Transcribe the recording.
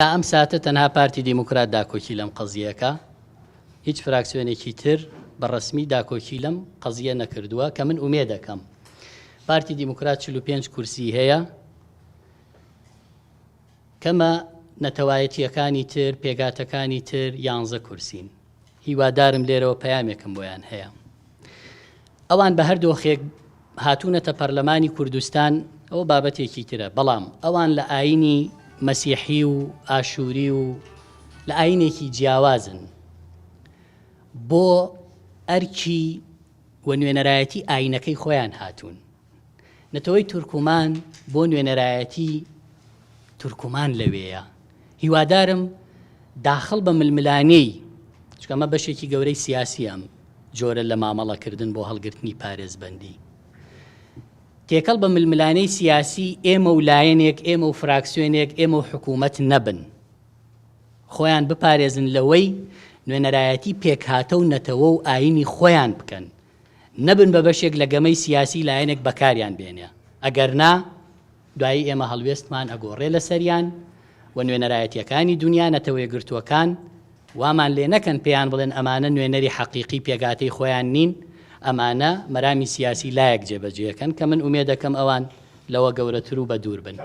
تا ئەم ساتە تەنها پارتی دیموکرات داکۆکی لەم قەزیەکە، هیچ فراکسیۆنێکی تر بە ڕەسمی داکۆکی لەم قەزیە نەکردووە کە من ئومێدەکەم پارتی دیموکرات 45 کورسی هەیە کەمە نەتەوایەتیەکانی تر پێگاتەکانی تر یانزە کورسین هیوادارم لێرەوە پەیامێکم بۆیان هەیە ئەوان بە هەر دۆخێک هاتوونەتە پەرلەمانی کوردستان ئەوە بابەتێکی ترە، بەڵام ئەوان لە ئایینی مەسیحی و ئاشووری و لە ئایینێکی جیاوازن بۆ ئەرکی و نوێنەرایەتی ئایینەکەی خۆیان هاتوون. نەتەوەی تورکمان بۆ نوێنەرایەتی تورکمان لەوێیە. هیوادارم داخڵ بە ململانێی، چونکە ئەمە بەشێکی گەورەی سیاسییە ئەم جۆرە لە مامەڵەکردن بۆ هەڵگرتنی پارێزبەندی، تێکەڵ بە ململانێی سیاسی ئێمە و لایەنێک، ئێمە و فراکسیۆنێک، ئێمە و حکوومەت نەبن. خۆیان بپارێزن لەوەی نوێنەرایەتی پێکهاتە و نەتەوە و ئایینی خۆیان بکەن. نەبن بە بەشێک لە گەمەی سیاسی لایەنێک بەکاریان بێنێ. ئەگەرنا دوایی ئێمە هەڵوێستمان ئەگۆڕێ لەسەریان و نوێنەرایەتیەکانی دونیا نەتەوەیەکگرتووەکان وامان لێ نەکەن پێیان بڵێن ئەمانە نوێنەری حەقیقی پێکهاتەی خۆیان نین ئەمانە مەرامی سیاسی لایەک جێبەجێکەن کە من ئومێدەکەم ئەوان لەوە گەورەتر و بەدوور بن.